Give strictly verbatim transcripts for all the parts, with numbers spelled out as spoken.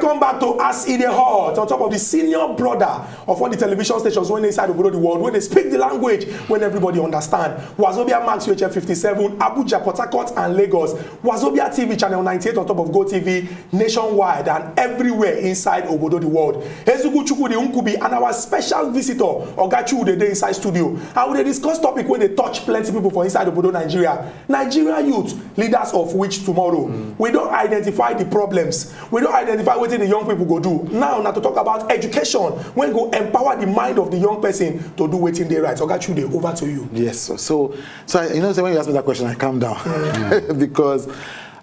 Come back to As E Dey Hot on top of the senior brother of all the television stations wey dey inside obodo the world, wey dey speak the language wey everybody understand. Wazobia Max U H F fifty-seven, Abuja, Port Harcourt and Lagos. Wazobia T V channel ninety-eight on top of Go T V, nationwide and everywhere inside obodo the world. Ezugu Chukwudi Nkubi and our special visitor, Oga Chude, dey inside studio. And we dey discuss topic wey dey touch plenty people for inside obodo Nigeria. Nigeria youth, leaders of which tomorrow. We don identify the problems. We don identify wetin the young people go do. Now na to talk about education wey go empower the mind of the young person to do wetin dey right. Oga Chude, over to you. Yes, so, so, so I, you know, say when you ask me that question, I calm down because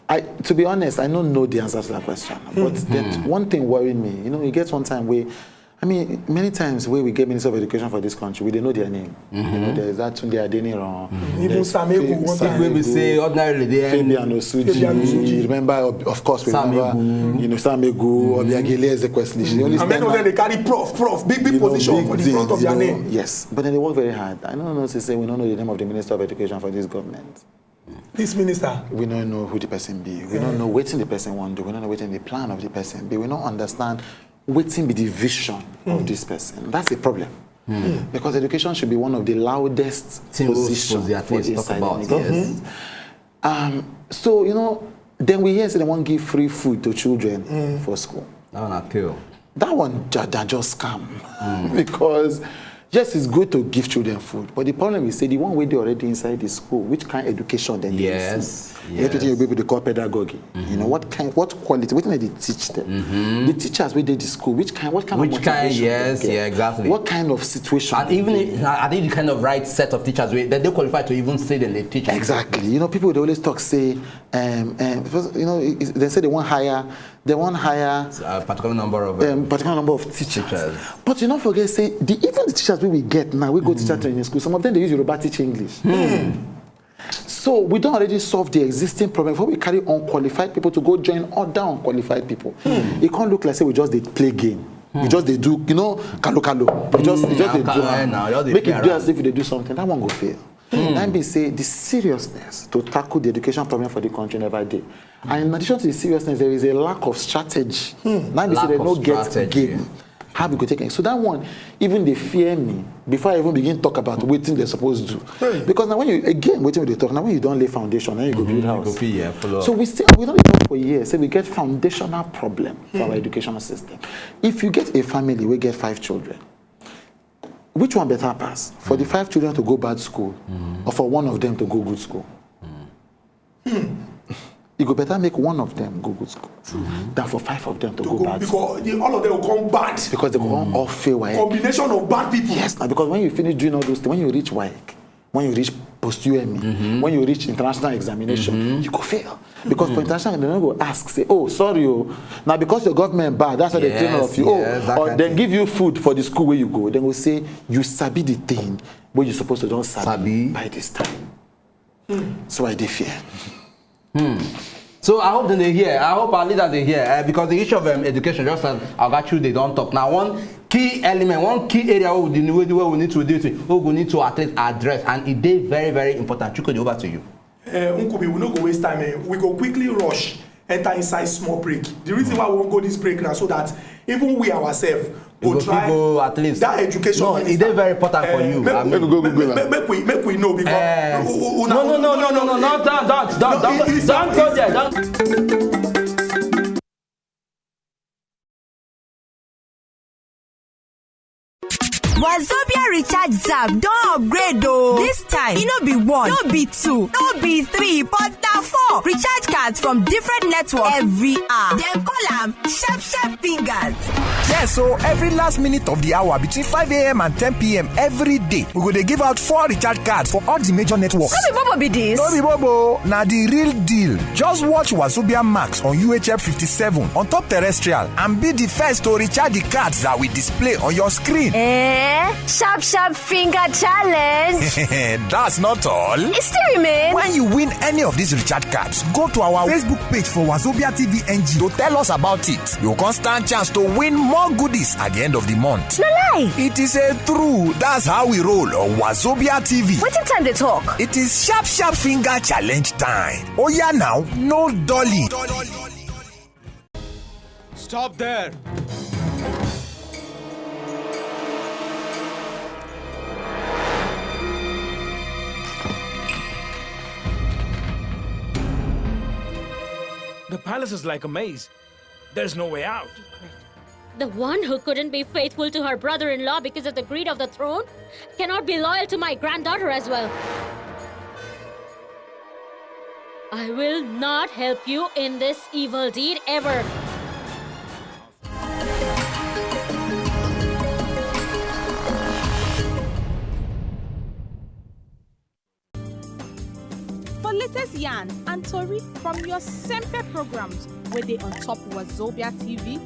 I, to be honest, I don't know the answer to that question. But that one thing worry me. You know, you get one time where, I mean, many times where we get Minister of Education for this country, we don't know their name. You know, there's that Tunde Adeniran. Even there's Sam Egwu, Fa-, one Sam time. Wey be Egwu, say ordinarily they Fabian Osuji. Fabian Osuji. You remember, of, of course, we Sam remember, Egwu. You know, Sam Egwu, Obiageli Ezekwesili. She only And many spend of them, they carry prof, prof, big, big you know, position big for the front things, of you their know. Name. Yes, but then they work very hard. I don't know to say we don't know the name of the Minister of Education for this government. This minister. We don't know who the person be. We don't know wetin the person want do. We don't know wetin the plan of the person be. We don't understand wetin be the vision of this person. That's a problem. Because education should be one of the loudest Thing we positions suppose dey at for least talk inside about, any government. Yes. Um, so, you know, then we hear say they wan give free food to children for school. That one na pure. That one ja-, ja-, just scam. Because, yes, it's good to give children food, but the problem is say the one wey dey already inside the school, which kind education dem dey Yes, receive? You get wetin yes. People dey call pedagogy. You know, what kind, what quality, wetin dem dey teach them? The teachers wey dey the school, which kind, what kind Which of kind, motivation dem yes, get? Yeah, exactly. What kind of situation And dem even dey if, I think the kind of right set of teachers wey dem dey qualified to even say dem dey teach. Exactly. You know, people dey always talk say, um, um, because, you know, it, it, they say they wan hire, they wan hire A particular number of, um, um, particular number of teachers. Teachers. But you don't forget say the, even the teachers wey we get now, we go teacher training school. Some of them dey use Yoruba teach English. So we don't already solve the existing problem before we carry unqualified people to go join other unqualified people. It can't look like say we just dey play game. We just dey do, you know, kalo kalo. We just, we just dey do am. Make it be as if we dey do something. That one go fail. Now be say the seriousness to tackle the education problem for the country never dey. And in addition to the seriousness, there is a lack of strategy. Now be say Lack they of no get strategy. Game. How we go take it? So that one, even they fear me before I even begin talk about wetin they supposed to do. Because now when you, again, wetin we dey talk, now when you don't lay foundation, now you go build house. Go fit, yeah, follow So up. We still, we don't talk for years. Say we get foundational problem for our educational system. If you get a family, we get five children. Which one better pass? For the five children to go bad school, or for one of them to go good school? E go better make one of them go good school than for five of them to To go go bad school. Because the, all of them will come bad. Because they go come all fail WAEC. Combination of bad people. Yes, now because when you finish doing all those things, when you reach WAEC, when you reach post U M E, when you reach international examination, you go fail. Because for international, they no go ask, say, "Oh, sorry, oh, now because your government bad, that's why they train all Yes, of you." Oh, yes, that or kind then thing. Give you food for the school where you go. Then go say, "You sabi the thing where you supposed to don't sabi Sabi. By this time." So I dey fear. So I hope that they hear. I hope our leaders they hear uh, because the issue of um, education, just as Oga Chude don talk now, one key element, one key area where we need, where we need to do it, we go need to at least address, and it dey very, very important. Chukwudi, over to you. Uh, Nkubi, we no go waste time. Eh. We go quickly rush enter inside small break. The reason why we wan go this break now so that even we ourselves We go go fit try go at least. That education No, e minister. Dey very important for Eh, you. Make, I mean, Make we go Google make, am. Make, make we make we know because Eh. u- u- una- No, no, no, no, no, no, no, don't, don't, don't, No, don't, it- it's don't not go easy. There. Don't. Wazobia Recharge Zap don upgrade o. This time, e no be one, no be two, no be three, but na four recharge cards from different networks every hour. Dem call am sharp sharp fingers. Yes, so every last minute of the hour between five a m and ten p m every day, we go dey give out four recharge cards for all the major networks. No be bobo be this. No be bobo, na the real deal. Just watch Wazobia Max on U H F fifty-seven on top terrestrial and be the first to recharge the cards that we display on your screen. Eh? Sharp, sharp finger challenge. That's not all. It still remains. When you win any of these recharge cards, go to our Facebook page for Wazobia T V N G to tell us about it. You can stand chance to win more goodies at the end of the month. No lie. It is a true. That's how we roll on Wazobia T V. Wetin time dey talk? It is sharp, sharp finger challenge time. Oh yeah, now, no dolly. Stop there! The palace is like a maze. There's no way out. The one who couldn't be faithful to her brother in law because of the greed of the throne cannot be loyal to my granddaughter as well. I will not help you in this evil deed ever. For latest yarns and tori from your Sempe programs wey dey on top Wazobia T V,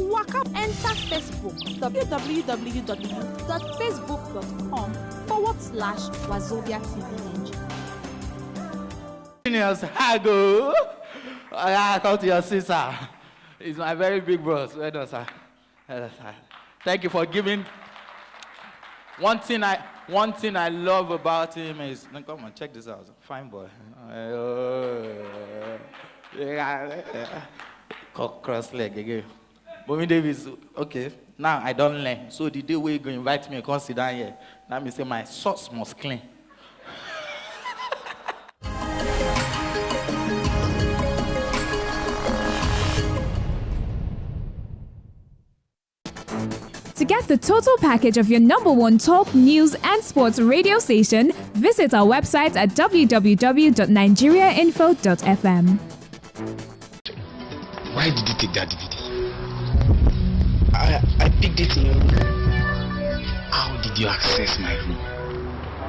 waka enter Facebook www.facebook.com forward slash Wazobia T V N G. Genius Hago. I come to your sister. It's my very big bros. Well done, sir. Well done, sir. Thank you for giving. One thing I one thing I love about him is no, come on, check this out. Fine boy. Uh, yeah, yeah. Co- Cross leg again. Bomi Davis, okay. Now I don't learn. So the day we go invite me, come sit down here. Now me say my sauce must clean. To get the total package of your number one talk, news, and sports radio station, visit our website at www.nigeriainfo.fm. Why did you take that D V D? I, I picked it in your room. How did you access my room?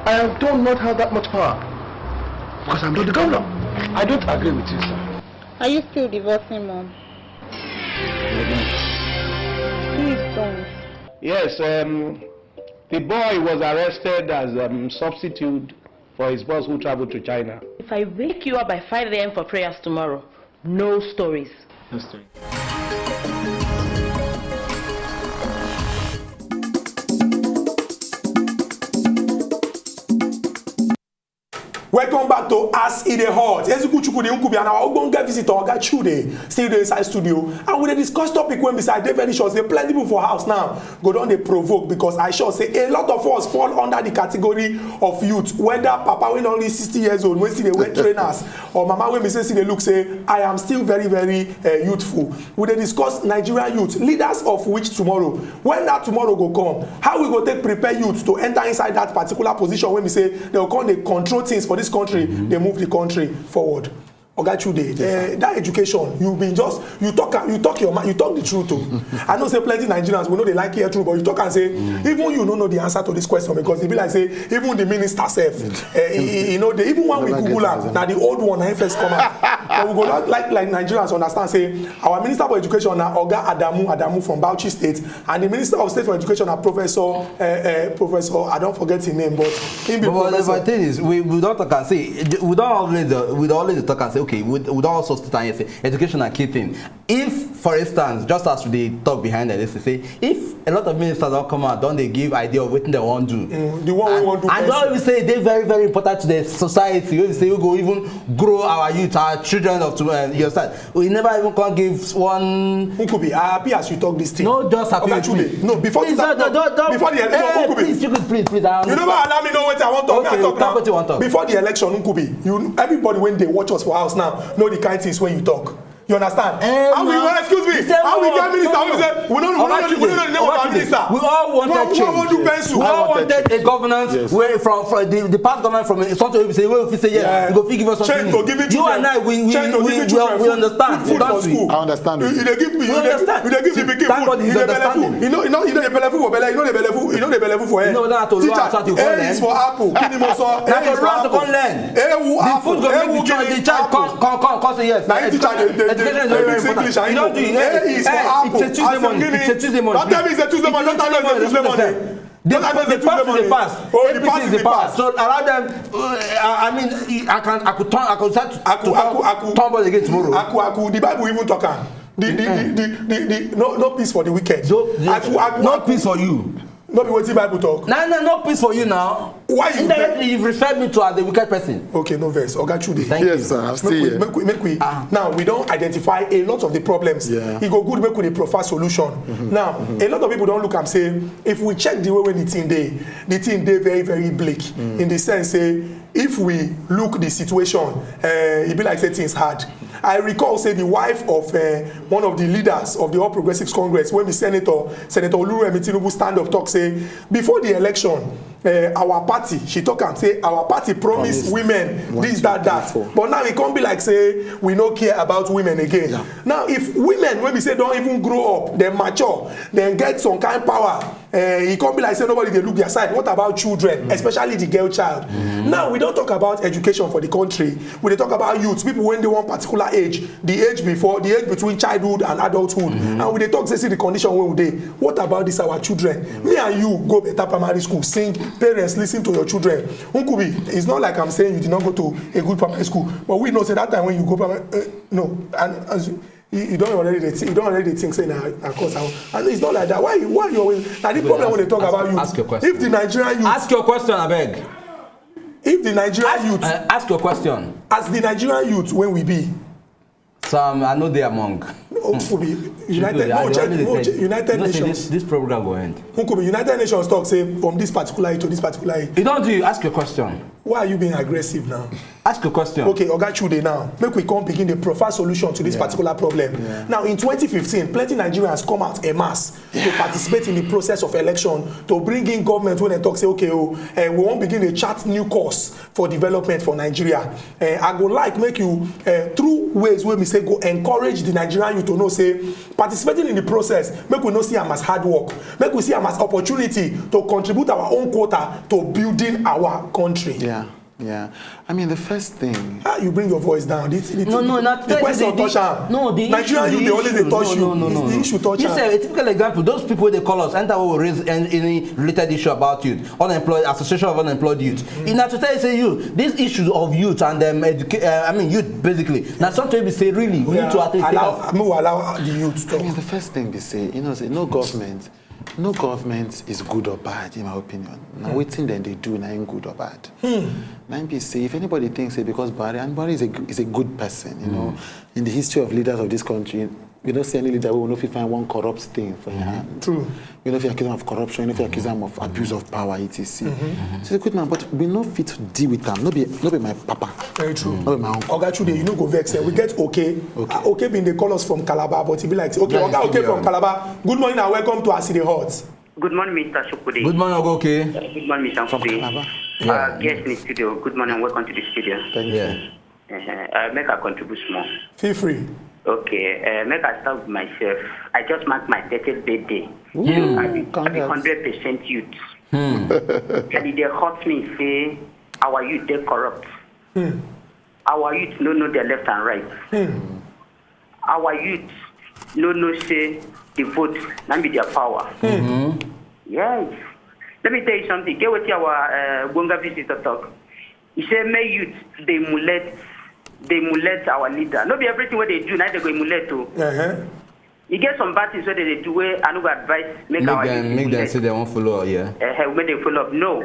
I don't not have that much power because I'm not the governor. I don't agree with you, sir. Are you still divorcing mom? Please don't. Yes, um, the boy was arrested as um, substitute for his boss who traveled to China. If I wake you up by five a m for prayers tomorrow, no stories. No stories. Welcome back to As E Dey Hot. Eziku Chukwudi Nkubi and our ogbonge visitor Oga Chude still dey inside studio, and we dey discuss topic wey be say I dey very sure say plenty people for house now go don dey provoke, because I sure say a lot of us fall under the category of youth, whether papa wey don reach sixty years old wey still dey wear trainers, or mama wey be say still dey look say I am still very very uh, youthful. We dey discuss Nigerian youth, leaders of which tomorrow. When that tomorrow go come, how we go take prepare youth to enter inside that particular position wey be say they go come dey control things for this country, dey move the country forward. Oga Chude, eh, that education, you been just, you talk am, you talk your mind, you talk the truth o. I know say plenty Nigerians, we no dey like hear truth, but you talk am say even you no know the answer to this question, because e be like say even the minister sef, eh, e, e, e no dey. Even when we Google am, na the old one na him first come out. But we go like, like, like Nigerians understand say our minister for education na Oga Adamu Adamu from Bauchi State, and the minister of state for education na Professor, eh, eh, Professor, I don forget him name, but him be But, but the professor. Thing is, we, we don talk and say, we don always, uh, we don always talk and say, okay, we, we don also sit and say education na key thing. If, for instance, just as we dey talk behind like this, we say if a lot of ministers don come out, don dey give idea of wetin dem wan do, Mm, the one wey wan do and person. Don even say e dey very very important to the society, wey be say we go even grow our youth, our children of tomorrow. You understand? We never even come give one. Nkubi, I happy as you talk this thing. No, just happy Oga with Chude, me. No, before Please, two thousand, don't, don't, don't, before the election, eh, Nkubi. Please, Nkubi, please, please, I You never understand. Allow me know wetin I wan talk. Okay, I talk talk now. Wetin you wan talk. Before the election, Nkubi, you, everybody wey dey watch us for house now know the kind things wey you talk. You understand? Eh, and we na. Well, excuse me. The same And we one. Get minister wey say we no, we no, Oga Chude, we no know the name of our Oga Chude, minister. We all wanted Who, who change. Wan do pencil? We all wanted a governance. Yes. Where from, from the, the past governance from something we say, we fit say yes. Yeah. You go fit give us something. Change to give it. You children. And I, we, we, Change to we, give it we, children. We Food, understand. Food, food for school. I understand. You, you dey give me, you dey give, you dey give the pikin food. We understand. You dey belleful. Thank God he's understanding. You know, you know, you know the belleful for belle. You know the belleful for head. You know that to Teacher, learn how to A is for apple. Kí ni mo sọ? A is for apple. Ewu apple. The food go make the child, the child come, come, come, come say yes. Na him teacher dey, dey, dey, education is very, very important. English, you know, the A is for apple. It's a Tuesday morning. It's a Tuesday morning. Don't tell me it's a Tuesday morning. Don't tell me it's a Tuesday morning. The, the past is the past. Oh, the past is the past. So allow them. Uh, I, I mean, I can, I could turn, I could start to, I could, I could, I could turn ball again tomorrow. Aku, aku. The Bible even talk am. The, the, the, the, the, the, no, no peace for the wicked. So, aku, aku, no aku. Peace for you. No be wetin Bible talk. Na na no peace for you now. Why you Indirectly, you've referred me to as a wicked person. Okay, no vex. Oga Chude. Yes, sir. I'm still Make we, here. Make we, make we. Now we don identify a lot of the problems. Yeah. E go good make we dey prefer solution. Now a lot of people don look am say if we check the way wey the thing dey, the thing dey very very bleak in the sense say if we look the situation, uh, e be like say things hard. I recall say the wife of uh, one of the leaders of the All Progressives Congress, when the senator, Senator Oluremi Tinubu, stand up talk say before the election, uh, our party, she talk am say our party promise Promise. Women One, this two, that three, that, four. But now e come be like say we no care about women again. Yeah. Now if women wey be say don even grow up, dem mature, dem get some kind power, uh, e come be like say nobody dey look their side. What about children, especially the girl child? Now we don talk about education for the country, we dey talk about youth, people wey dey one particular age, the age before, the age between childhood and adulthood, and we dey talk say see the condition wey we dey. What about this our children? Me and you go better primary school, sing, parents listen to your children. Nkubi, it's not like I'm saying you did not go to a good primary school, but we know say that time when you go primary, uh, no, and as you, you, you don already dey thi- you don already dey think say na na cause I, I know it's not like that. Why you why you always na the problem wey dey talk Ask- about you. Ask your question. If the Nigerian youth Ask your question, abeg. If the Nigerian youth Uh, ask your question. As the Nigerian youth wey we be, Some I no dey among. Nkubi, United, I no, dey check, always no, dey check, tell- United you know say Nations. This, this program go end. Nkubi, United Nations talk say from this particular age to this particular age. You don do you ask your question. Why are you being aggressive now? Ask your question. Okay, Oga Chude, now make we come begin the prefer solution to this particular problem. Now in twenty fifteen, plenty Nigerians come out en masse to participate in the process of election to bring in government wey dem talk say okay o, eh, we wan begin dey chart new course for development for Nigeria. Eh, I go like make you eh, through ways wey be say go encourage the Nigerian youth to know say participating in the process make we no see am as hard work, make we see am as opportunity to contribute our own quota to building our country. Yeah, yeah. I mean, the first thing. Ah, you bring your voice down. The, the, No, no, not the question touch am. No, the Nigerian issue, youth the dey always issue, dey touch no, you. No, no, no, It's the no. Issue touch You am. Say a typical example. Those people they call us, anytime we raise any, any related issue about youth, unemployed, association of unemployed youth. In that to tell you say you, these issues of youth and um, educa- uh, I mean youth basically. Now something we say really we need to at least take allow, out. Make we allow the youth I talk. Mean, the first thing they say, you know, say no government, no government is good or bad, in my opinion. Now, waiting then they do, now ain't good or bad. Now, be say if anybody thinks say because Buhari, and Buhari is a is a good person, you know, in the history of leaders of this country, we don't see any leader who will not fit find one corrupt thing for your hand. True. We no fit accuse am of corruption, we no fit accuse am of abuse of power, et cetera. So he's a good man, but we no fit deal with am. No be, no be my papa. Very true. No be my uncle. Oga Chude, you no go vex. Eh? We get okay. Okay. Uh, okay been dey call us from Calabar, but he be like, okay, Yeah, Oga okay studio. From Calabar. Good morning and welcome to As E Dey Hot. Good morning, Mister Shukudi. Good morning, Oga. Okay. Good morning, Mister Shukudi. Calabar. Yeah. Uh, guest in the studio. Good morning and welcome to the studio. Thank Yeah. you. Uh, uh, make I contribute small. Feel free. Okay, uh, make I start with myself. I just marked my thirtieth birthday. Woo, I be, I be congrats. Hundred percent youth. And it dey hurt me say our youth dey corrupt. Our youth no know their left and right. Our youth no know say the vote na be their power. Yes. Let me tell you something. Get wetin our uh, Bonga visitor talk. He say make youth dey emulate, dey emulate our leader. No be everything wey they do na they go emulate o. Uh-huh. E get some bad things wey they dey do wey I no go advise make Make our them, youth make them emulate. Say they won't follow. Yeah. Uh, make they follow up. No.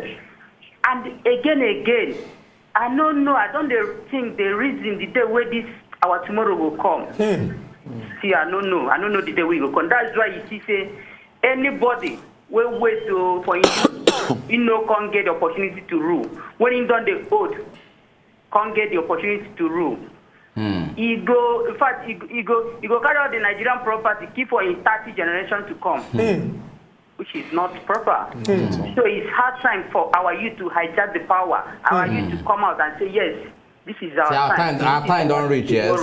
And again, again, I no know. I don dey think, dey reason the day wey this our tomorrow go come. See, I no know. I no know the day wey e go come. That's why you see say anybody wey wait to for him, he no come get the opportunity to rule. When he don dey old, come get the opportunity to rule. He go, in fact, he, he go, he go carry all the Nigerian property keep for him thirty generation to come. Which is not proper. So it's hard time for our youth to hijack the power, our youth to come out and say, yes, this is our Say our time. time, our time don reach, yes.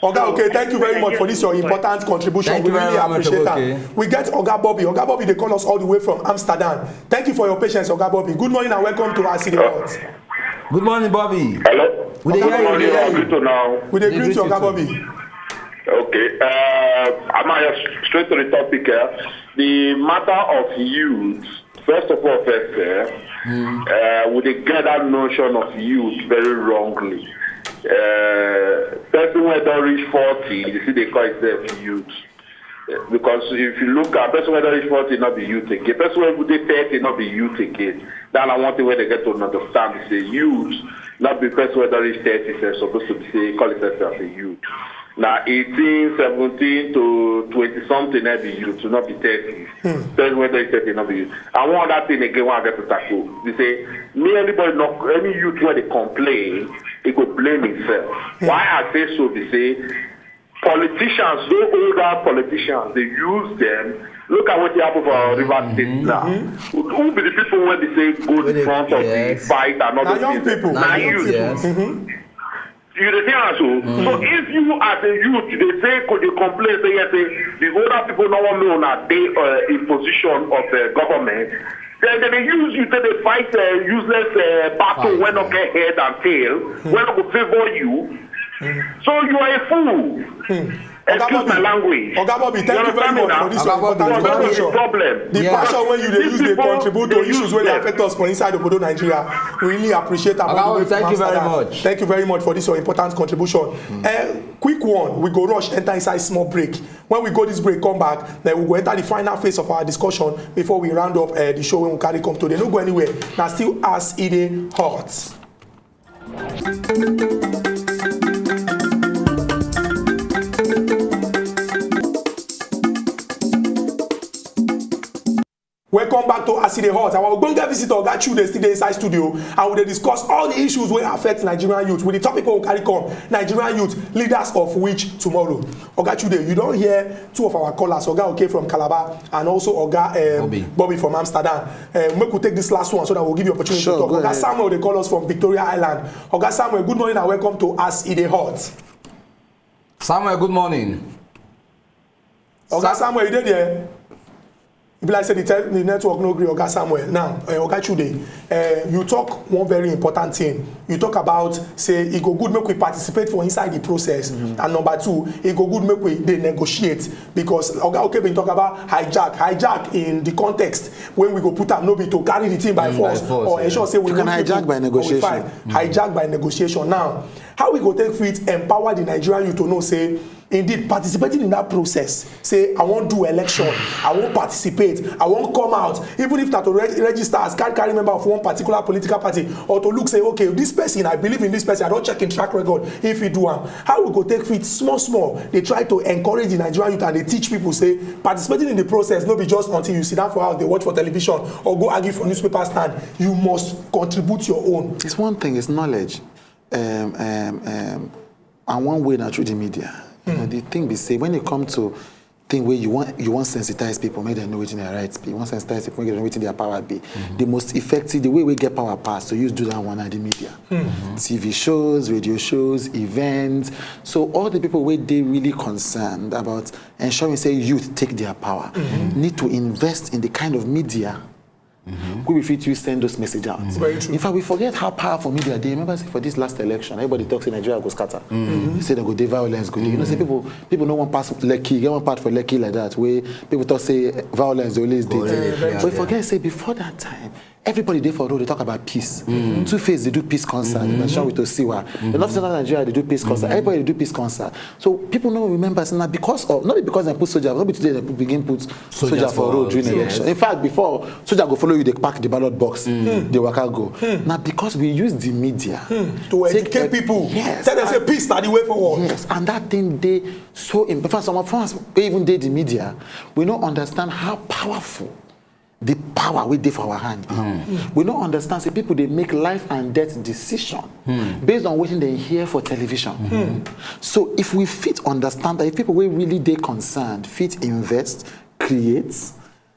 Oga, okay, thank you very much for this your important contribution. Thank We you very really much, appreciate okay. That. We get Oga Bobby. Oga Bobby, they call us all the way from Amsterdam. Thank you for your patience, Oga Bobby. Good morning and welcome to As E Dey Hot. Good morning, Bobby. Hello. We dey Good hear you, morning, we dey hear and you. good to now. We dey They greet greet you, you Oga too. Bobby. Okay. Uh, am I straight to the topic here? The matter of youth. First of all, first, uh, uh, we dey get that notion of youth very wrongly. Uh, person wey don reach forty, you see, they call himself youth. Because if you look at person wey don reach forty, not be youth again. Person wey dey thirty, not be youth again. That na one thing wey they get to understand is say youth, not be person wey don reach thirty, they're supposed to be say, call itself as a youth. Now eighteen, seventeen to twenty something, that be youth, not be thirty. Person wey don reach thirty, not be youth. And one other thing again, one I get to tackle. They say, me, anybody, not any youth where they complain, he go blame himself. Why I say so, they say, politicians, those older politicians, they use them. Look at what happened for River State now. Who be the people when they say go in front of the fight and all those things? Now young people. Now youth. You dey hear am so? So if you as a youth, they say, could you complain, say, yes, say the older people no want me on a day uh, in position of the government, then they use you to dey fight uh, useless uh, battle wey no get head and tail, wey no go favour you. So you are a fool. Excuse my language. Oga Bobby, thank you very much for this your important contribution. The passion wey you dey use dey contribute to issues wey dey affect us for inside obodo Nigeria. We really appreciate am. Oga Bobby, thank you very much. Thank you very much for this your important contribution. Uh, quick one, we go rush enter inside small break. When we go this break, come back, then we go enter the final phase of our discussion before we round up uh, the show when we carry come today. No go anywhere. Now still as it is hot. Welcome back to As E Dey Hot. Our ogbonge visitor, Oga Chude, still dey inside studio, and we dey discuss all the issues wey affect Nigerian youth with the topic wey we carry come, Nigerian youth, leaders of which tomorrow. Oga Chude, you don hear two of our callers, Oga Oke from Calabar and also Oga um, Bobby. Bobby from Amsterdam. Uh, make we take this last one so that we'll give you opportunity sure, to talk. Oga ahead. Samuel, they call us from Victoria Island. Oga Samuel, good morning and welcome to As E Dey Hot. Samuel, good morning. Oga Samuel, you dey there? E be like say the, te- the network no gree Oga Samuel. Now, uh, Oga Chude, uh, you talk one very important thing. You talk about say e go good make we participate for inside the process, and number two, e go good make we dey negotiate because Oga Oke bin talk about hijack, hijack in the context when we go put am no be to carry the thing by force or ensure say we can hijack by negotiation. Hijack by negotiation. Now, how we go take fit empower the Nigerian youth to know say indeed participating in that process say I wan do election, I wan participate, I wan come out, even if na to re- register as card carry member of one particular political party or to look say okay this person, I believe in this person, I don check im track record, if he do am. How we go take fit small small dey try to encourage the Nigerian youth and dey teach people say participating in the process no be just until you sit down for house dey watch for television or go argue for newspaper stand. You must contribute your own. It's one thing, it's knowledge. Um, um, um, and one way na through the media. You know, the thing be say when it come to thing where you want you want sensitize people, make them know wetin their rights be. You want sensitize people, make them know wetin their power be. The most effective, the way we get power pass, so use do that one at the media, T V shows, radio shows, events. So all the people where they really concerned about ensuring say youth take their power need to invest in the kind of media Mm-hmm. Who we fit use send those messages out? Very true. In fact, we forget how powerful media dey. Remember, say for this last election, everybody talks in Nigeria go scatter. Mm-hmm. Say they go dey violence, go dey. You know, say people people no want pass Lekki, get one part for Lekki like that. Where people talk say violence dey always dey. But we forget say before that time, everybody dey for road, they talk about peace. Mm-hmm. Two Face, they do peace concert. Mm-hmm. They show with Osiwa. Mm-hmm. A lot of Southern Nigeria, they do peace concert. Mm-hmm. Everybody do peace concert. So people no remember say na because of, not because they put soldier, not be today they begin put soldier for road during election. In fact, before, soldier go follow you, they pack the ballot box, they waka go. Now because we use the media to educate people, yes, tell them say peace na the way forward. Yes, and that thing dey so in fact some of us wey even dey the media, we no understand how powerful the power wey dey for our hand. We no understand say people dey make life and death decision based on wetin dem hear for television. So if we fit understand that, if people wey really dey concerned fit invest, create,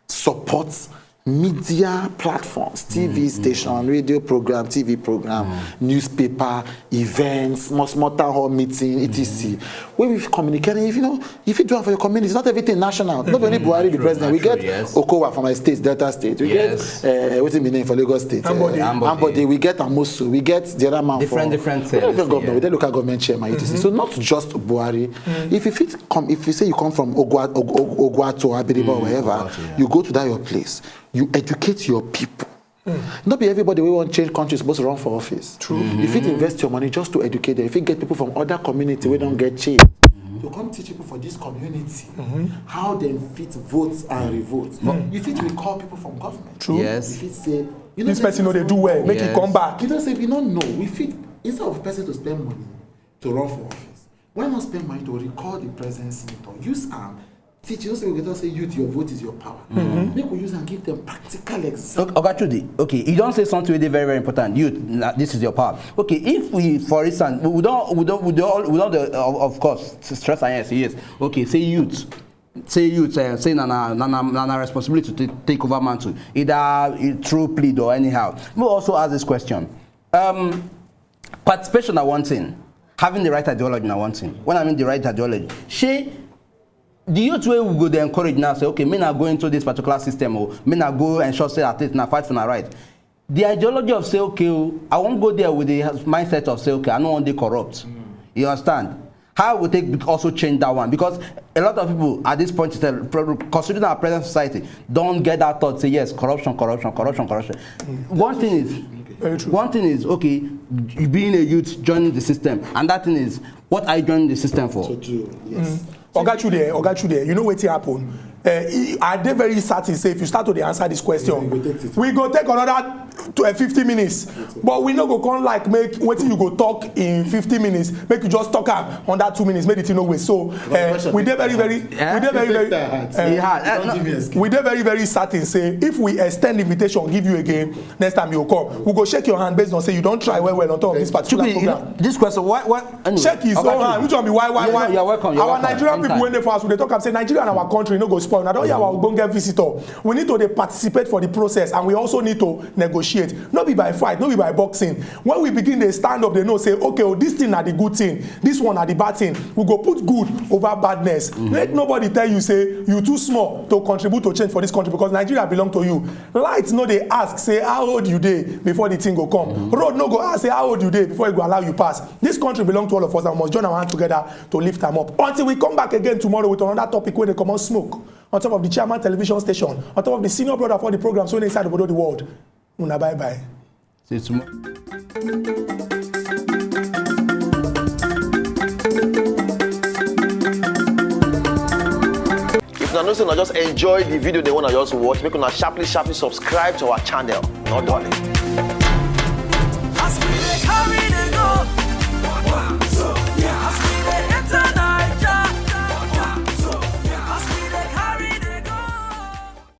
support media platforms, T V station, radio program, T V program, newspaper, events, small small town hall meeting, et cetera. Wey we fit communicate, and if you know, if you do am for your community, not everything national. Not only Buhari be president. We get Okowa for my state, Delta State. We get uh, wetin be name for Lagos State. Ambode. Uh, Ambode. We get Amosu. We get the other man for different government. We get local government chairman, et cetera. So not just Buhari. If you fit come, if you say you come from Ogwa, Ogwato, Abiriba, or wherever, you go to that your place. You educate your people. Mm. Not be everybody wey wan change country suppose run for office. True. Mm-hmm. You fit invest your money just to educate them. If you get people from other community wey don get change, to come teach people for this community how dem fit vote and revote. You fit recall people from government. True. You Yes. fit say, you know, This person no dey do well, make Yes. it come back. You know, say we don't know. We fit, instead of person to spend money to run for office, why not spend money to recall the present senator? Use am. Teach you, say we get to say, "Youth, your vote is your power." Make we use and give them practical example. Okay, Oga Chudi, okay, you don say something wey dey very, very important. Youth, na, this is your power. Okay, if we, for instance, we, we don, we don, we don, we don, uh, of, of course, stress and yes, yes. Okay, say youth, say youth, uh, say na na na na na na responsibility to take, take over mantle, either uh, through plead or anyhow. We also ask this question. Um, participation na one thing. Having the right ideology na one thing. When I mean the right ideology, shey the youth wey we go dey encourage now say, okay, me na go into this particular system, or me na go ensure say at least na fight for na right. The ideology of say, okay, oh, I wan go there with the mindset of say, okay, I no wan dey corrupt. You understand? How we take also change that one? Because a lot of people at this point, uh, pro- considering our present society, don't get that thought. Say yes, corruption, corruption, corruption, corruption. One thing is, Very true. One thing is, okay, you being a youth, joining the system, and that thing is, what are you joining the system for? To do, yes. Oga Chude, Oga Chude, you know wetin happen? Uh, I dey very certain say if you start to dey answer this question, We go take it. We go take another tw- uh, fifty minutes. But we no go come like make wetin you go talk in fifty minutes, make you just talk am under two minutes, make the thing no waste. So uh, we dey very, very, we dey very, very, Yeah, uh, no, we dey very, very certain say if we extend invitation give you again, next time you come, we go shake your hand based on say you don try well well on top of this particular Chukwudi, you know, program. This question, why, why? Anyway, Check his Oga own hand. Chukwudi, Which one be why, why, you know, why? You're welcome. You're Our welcome. Nigerian people Anytime. When they for us, we dey talk am say Nigeria and our country no go spoil. Now don hear our ogbonge visitor. We need to dey participate for the process, and we also need to negotiate. No be by fight, no be by boxing. When we begin dey stand up, they know say, okay, oh, this thing na the good thing, this one na the bad thing. We go put good over badness. Let nobody tell you say you too small to contribute to change for this country, because Nigeria belong to you. Light no dey ask say how old you dey before the thing go come. Road no go ask say how old you dey before e go allow you pass. This country belong to all of us, and we must join our hand together to lift am up. Until we come back again tomorrow with another topic wey dey comot smoke on top of the Chairman Television Station, on top of the senior brother for the programs wey dey inside obodo the world. Una bye bye. See you tomorrow. If una know say una just enjoy the video dem wey una just watch, make una sharply sharply subscribe to our channel. No dulling.